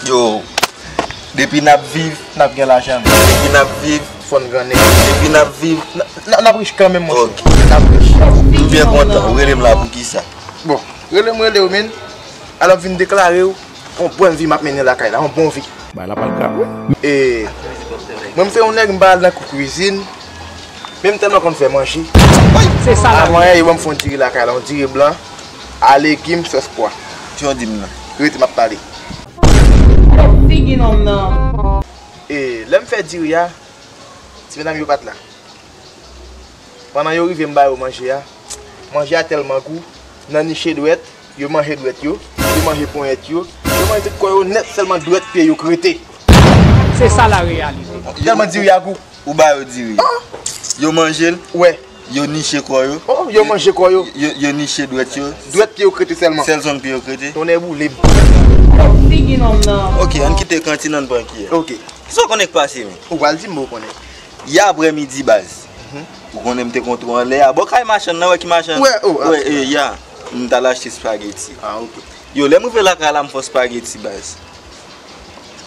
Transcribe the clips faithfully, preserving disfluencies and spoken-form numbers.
Yo, depi n ap viv, n ap gen lajan, men. Depi n ap viv, fò n gran nèg. Depi n ap viv, n, n, n ap rich kanmenm, monchè. Ok. N ap rich. M byen kontan. Ou rele m la pou kisa? Bon, rele m rele w, men. Alò, m vin deklare w yon bòn vi m ap mennen lakay la, yon bon vi. Bagay la pral grav, wi. E, mwen, m se yon nèg, m pa al nan kou kwizin, men m tèlman konn fè manje. Se sa la. Avan yè, yo ban m fè yon diri lakay la, yon diri blan, a legim, sòs pwa. Jan w di m nan. Rete, m ap pale. Figi nonm nan. E, lè m fè diri a, ti medam yo pa t la. Pandan yo rive, m ba yo manje a. Manje a tèlman gou, nan niche dwèt, yo manje dwèt yo, yo manje ponyèt yo, yo manje tout kò yo nèt, sèlman dwèt pye yo k rete. Se sa la reyalite. Tèlman diri a gou. Ou ba yo diri. Ah! Yo manje l. Wè. Yo niche kò yo. Oh, yo manje kò yo. Yo, yo niche dwèt yo. Dwèt pye yo k rete sèlman. Sèl zòn pye yo k rete. Tonnè boule m. Figi nonm nan. Ok, ann kite kantin, ann pran kiyè. Ok. Kisa w konnen k pase, men? Ou pral di m, ou konnen. Yè aprèmidi, baz. Mhm. Ou konnen m te kontre w anlè a. Bò kay machann nan, wè ki machann? Wè, oh, wè, ah, e, ya. M t al achte spageti. Ah, ok. Yo, lè m rive lakay la, m fè spageti, baz.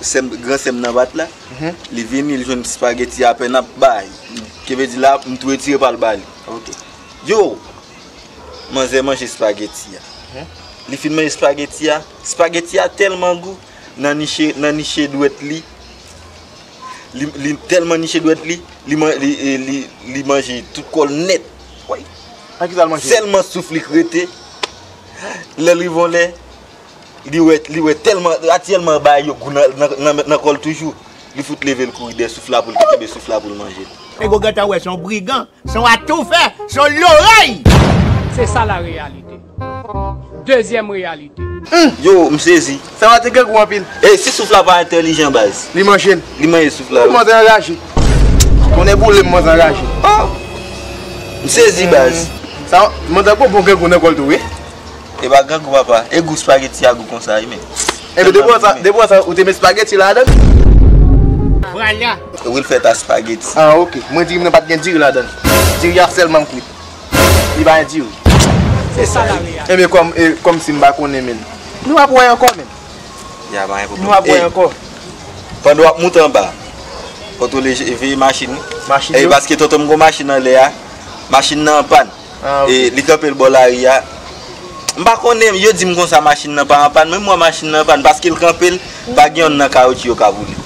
Sè m, gran sè m nan pa t la. Mhm. Li vini, li jwenn spageti apèn ap bay. Ke vle di la, m tou retire pa l ba li. Ok. Yo, manzè manje spageti a. Mhm. Li fin manje spageti a, spageti a tèlman gou, nan niche, nan niche dwèt li, li, li tèlman niche dwèt li, li, man- li, e, li, li manje tout kò l nèt. Woy. Ak kisa l manje? Sèlman souf li k rete. Lè l rive yon lè, li wè, li wè tèlman, atyèlman bagay yo gou nan, nan, nan, nan kò l toujou. Li fout leve l kouri dèyè souf la pou l te kenbe souf la pou l manje l. Nego gentan wè se yon brigan, se yon atoufè, se yon lorèy. Se sa la reyalite. Dezyèm reyalite. Yo, m sezi. Sa va te gen gou anpil. E si souf la pa entèlijan, baz? Li manje l. Li manje souf la, wi. Manzè anraje. Tonnè boule m, manzè anraje. Oh! M sezi, baz. Sa, manzè bon, bon gen gou nan kò l tou, wi. E pa grangou, papa. E gou spageti a gou konsa, wi, men. Epi depi sa, depi sa, ou te met spageti ladan? Vwala. Wi, l fèt a spageti. Ah, ok. Mwen diri m nan pa t gen diri ladan. Diri a sèlman m kwit. Li pa gen diri. Se sa la reyalite. Ebyen, kòm, e, kòm si m pa konnen, men. Nou ap wè ankò, men. Ya, pa gen pwoblèm. Nou ap wè ankò. Pandan w ap moute anba, kontwole, veye machin, wi. Machin yo? E, paske tonton m gon machin anlè a, machin nan an pàn. Ah, ok. E, li kanpe l bò lari a. M pa konnen, yo di m konsa machin nan pa an pàn, men m wè machin nan an pàn, paske l kanpe l, pa gen yonn nan kawotchou yo ka boule.